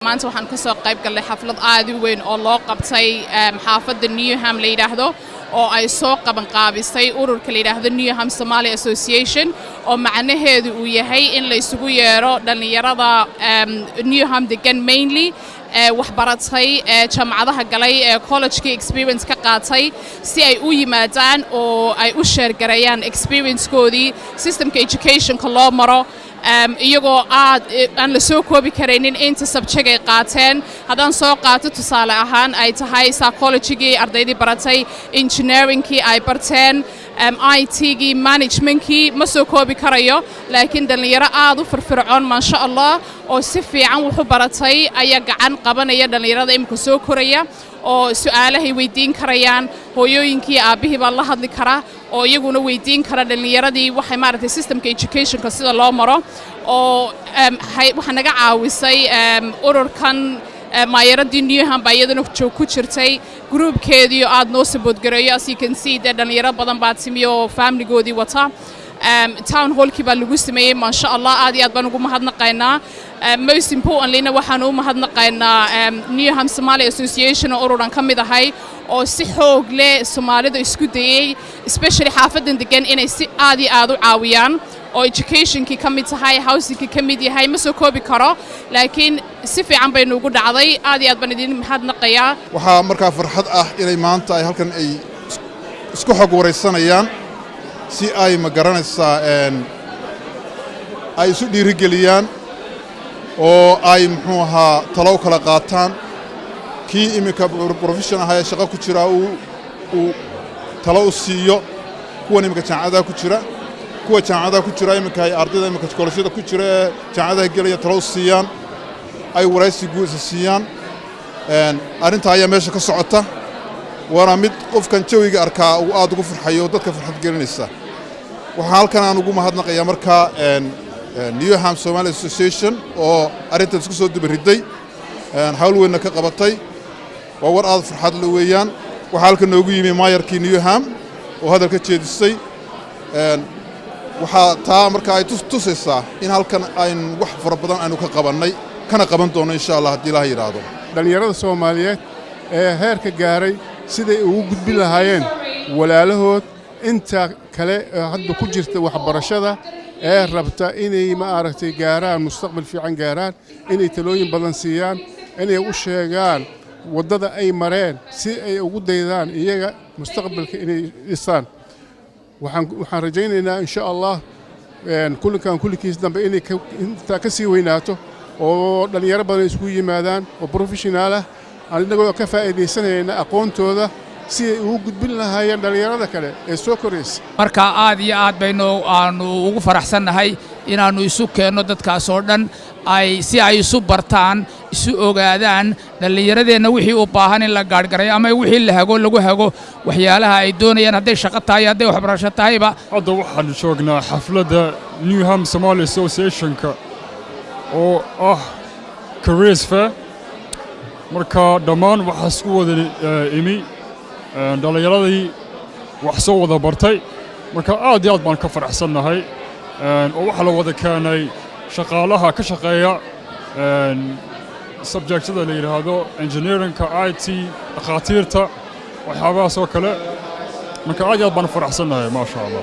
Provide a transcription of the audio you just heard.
Maanta waxaan ka soo qayb galnay xaflad aad u weyn oo loo qabtay xaafadda Newham la yidhaahdo, oo ay soo qabanqaabisay ururka la yidhaahdo Newham Somali Association, oo macnaheedu uu yahay in la isugu yeero dhallinyarada Newham degan, mainly ee waxbaratay, ee jaamacadaha galay, ee collegekii experience ka qaatay, si ay u yimaadaan oo ay u share gareeyaan experiencekoodii, systemka educationka loo maro, iyagoo aad aan la soo koobi karaynin inta subject ay qaateen. Haddaan soo qaato tusaale ahaan, ay tahay psychologygii ardaydii baratay, engineeringkii ay barteen, IT-gii, managementkii, ma soo koobi karayo. Laakiin dhallinyaro aad u firfircoon, maasha Allah, oo si fiican wuxu baratay ayaa gacan qabanaya dhallinyarada imika soo koraya, oo su'aalahay weydiin karayaan. Hooyooyinkii, aabbihii baa la hadli kara oo iyaguna weydiin kara dhallinyaradii waxay maaragtay systemka educationka sida loo maro. Oo waxaa naga caawisay ururkan, maayaradii Newham baa iyaduna joog ku jirtay, groupkeedii oo aad noo support gareeyo. As you can see, dee dhallinyaro badan baa timi oo familigoodii wata. Town hallkii baa lagu sameeyey, maasha Allah. Aad iyo aad baan ugu mahadnaqaynaa. Most importantlyna waxaan u mahadnaqaynaa Newham Somali Association, oo ururan ka mid ahay, oo si xoog leh Soomaalida isku dayey, especially xaafadan degan, inay si aad iyo aad u caawiyaan, oo educationkii ka mid tahay, housingkii ka mid yahay. Ma soo koobi karo, laakiin si fiican bay nuugu dhacday. Aad iyo aad baan idin mahadnaqayaa. Waxaa markaa farxad ah inay maanta ay halkan ay isku xog waraysanayaan, si ay, ma garanaysaa, ay isu dhiirigeliyaan oo ay, muxuu ahaa, talo u kala qaataan. Kii iminka profession ahaa ee shaqo ku jira uu talo u siiyo kuwan iminka jaamacadaha ku jira, kuwa jaamacadaha ku jira iminka ay ardayda iminka koloshyada ku jira ee jaamacadaha gelaya talo u siiyaan, ay waraysi guud isa siiyaan. Arrintaa ayaa meesha ka socota, waana mid qofkan jawiga arkaa uu aad ugu farxayo oo dadka farxad gelinaysa. Waxaa halkan aan ugu mahadnaqayaa markaa Newham Somali Association oo arrintan isku soo dubaridday, hawl weynna ka qabatay. Waa war aad farxad le weeyaan. Waxaa halkan noogu yimi maayarkii Newham oo hadal ka jeedisay. Waxaa taa marka ay tusaysaa in halkan aynu wax fara badan aynu ka qabannay, kana qaban doonno, insha Allah, haddii Ilaah yidhaahdo. Dhallinyarada Soomaaliyeed ee heerka gaaray, siday ugu gudbin lahaayeen walaalahood inta kale ee hadda ku jirta waxbarashada ee rabta inay, ma aragtay, gaaraan mustaqbal fiican gaaraan, inay talooyin badan siiyaan, inay u sheegaan waddada ay mareen si ay ugu daydaan iyaga mustaqbalka inay dhisaan. Waxaan rajaynaynaa, insha Allah, kulankan kullikiis dambe inay intaa ka sii weynaato oo dhallinyaro badan isku yimaadaan oo professional ah, annagoo ka faa'iidaysanayna aqoontooda si ay ugu gudbin lahaayeen dhallinyarada kale ee soo koraysa. Marka aad iyo aad baynu aanu ugu faraxsannahay inaannu isu keenno dadkaas oo dhan, ay si ay isu bartaan, isu ogaadaan. Dhallinyaradeenna wixii u baahan in la gaadhgarayo ama wixii la hago, lagu hago waxyaalaha ay doonayaan, hadday shaqo tahay, hadday waxbarasho tahayba. Hadda waxaannu joognaa xafladda Newham Somali Associationka oo ah careers fair. Marka dhammaan waxaa isku wada imi dhallinyaradii wax soo wada bartay. Marka aad iyo aad baan ka faraxsannahay, oo waxaa la wada keenay shaqaalaha ka shaqeeya subjectada la yidhaahdo engineeringka, IT, dhakhaatiirta, waxyaabahaas oo kale. Marka aad iyo aad baan u faraxsannahay, maasha Allah.